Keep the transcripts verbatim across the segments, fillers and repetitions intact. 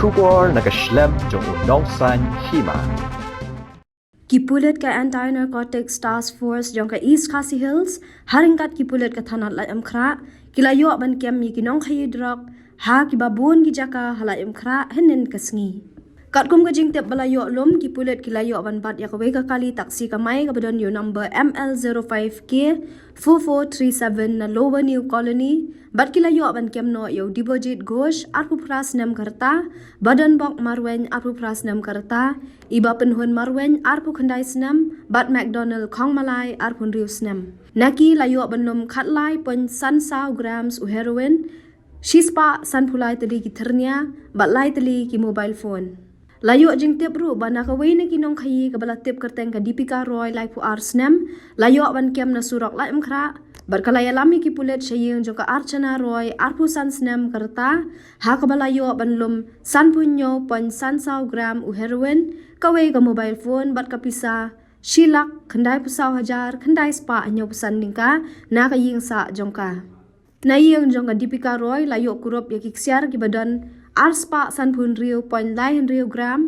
Khubor na ka shlem jong u nongsan hima. Ki pulit ka Anti-Narcotics Task Force jong ka East Khasi Hills, ha ryngkat ki pulit ka thanat Laitumkhrah, ki la ïoh ban kem ïa ki nongkhaïi drok ha kiba bun ki jaka ha Laitumkhrah hynnin ka sngi. Katkum ka jingtip ba la ïoh lum, ki pulit ki la ïoh ban bat ïa kawei ka kali taksi kamai kaba don ïa u number M L zero five K four four three seven na Lower New Colony, bad ki la ïoh ban kem noh ïa u Dibojit Ghosh, arphew phra snem ka rta, Badonbok Marwein, arphew phra snem ka rta, Ibapynhun Marwein, arphew khyndai snem, bad McDonald Khongmalai, arphew hynriew snem. Na ki la ïoh ban lum khatlai point san saw grams u heroin, shispah sanphew lai tylli ki thyrnia, bad lai tylli ki mobile phone. La ïoh jingtip ruh ba na kawei na ki nongkhaïi kaba la tip kyrteng ka Deepika Roy, laiphew ar snem, la ïoh ban kem na surok Laitumkhrah, bad ka la ïalam ïa ki pulit sha ïing jong ka Archana Roy, arphew san snem ka rta, ha kaba la ïoh ban lum sanphew hynñiew point san saw gram u heroin, kawei ka mobile phone, bad ka pisa shi lak khyndaiphew saw hajar khyndai spah hynñiewphew san tyngka na ka ïing sah jong ka. Na ïing jong ka Deepika Roy la ïoh kurup ïa ki ksiar kiba don ar spah sanphew hynriew point lai hynriew gram,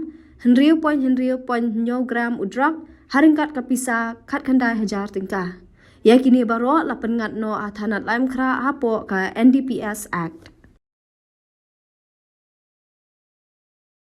hynriew point hynriew point hynñiew gram u drok, ha ryngkat ka pisa khatkhyndai hajar tyngka. Ïa kine baroh la pynngat noh ha thanat Laitumkhrah hapoh ka N D P S Act.